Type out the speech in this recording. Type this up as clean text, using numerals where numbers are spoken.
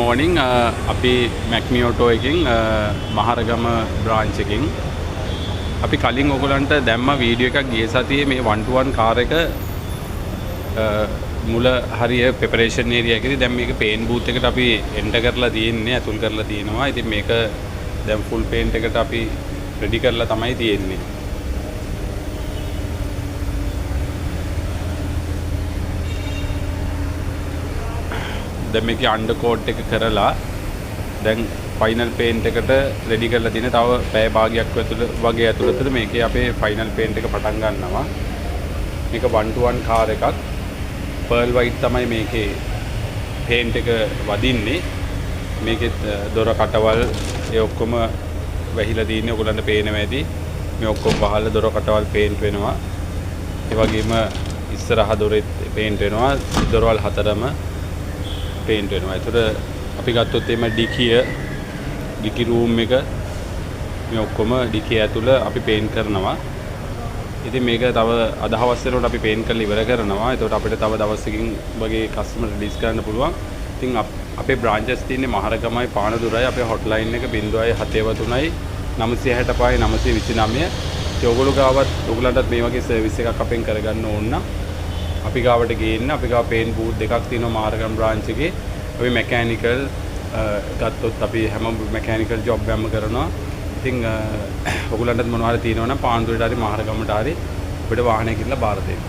Morning. අපි මැක්මි auto එකකින්, Maharagama branch එකකින්. අපි කලින් ඔයගොල්ලන්ට දැම්ම වීඩියෝ එකක් ගිය සතියේ. මේ 1 to 1 car එක මුල හරිය ප්‍රෙපරේෂන් ඒරියා එකේදී. දැන් මේක පේන්ට් බූත් එකට අපි එන්ටර් කරලා තියෙන්නේ, ඇතුල් කරලා තියෙනවා. ඉතින් මේක දැන් ෆුල් පේන්ට් එකට අපි රෙඩි කරලා තමයි තියෙන්නේ. දැන් මේකේ අන්ඩර් කෝට් එක කරලා දැන් ෆයිනල් පේන්ට් එකට රෙඩි කරලා තියෙන. තව පැය භාගයක් වගේ ඇතුළතට මේකේ අපේ ෆයිනල් පේන්ට් එක පටන් ගන්නවා. මේක 1 to 1 car එකක්. පර්ල් වයිට් තමයි මේකේ පේන්ට් එක වදින්නේ. මේකෙත් දොර කටවල් ඒ ඔක්කොම වැහිලා තියෙන්නේ. ඔයගොල්ලන්ට පේනවා ඇති. මේ ඔක්කොම වහලා දොර කටවල් පේන්ට් වෙනවා. ඒ වගේම ඉස්සරහ දොරෙත් පේන්ට් වෙනවා. දොරවල් හතරම පේන්ට් වෙනවා. ඒතර අපි ගත්තොත් එහෙම ඩිකිය, ඩිකි රූම් එක, මේ ඔක්කොම ඩිකිය ඇතුළ අපි පේන්ට් කරනවා. ඉතින් මේක තව අද හවස වෙනකොට අපි පේන්ට් කරලා ඉවර කරනවා. එතකොට අපිට තව දවසකින් වගේ කස්ටමර් රිලීස් කරන්න පුළුවන්. ඉතින් අපේ බ්‍රාන්චස් තියෙන්නේ මහරගමයි පානදුරයි. අපේ හොට්ලයින් එක 073 965 929. ඉතින් ඔයගොල්ලෝ ගාවත්, ඔයගොල්ලන්ටත් මේ වගේ සර්විස් එකක් අපෙන් කරගන්න ඕන නම් අපි ගාවට ගේන්න. අපි ගාව පේන්ට් බූත් දෙකක් තියෙනවා මහරගම බ්‍රාන්ච් එකේ. අපි මැකෑනිකල් ගත්තොත් අපි හැම මැකෑනිකල් ජොබ් එකක්ම කරනවා. ඉතින් ඔයගොල්ලන්ටත් මොනවා හරි තියෙනවා නම් පානදුරට හරි මහරගමට හරි අපිට වාහනය කියලා බාර දෙන්න.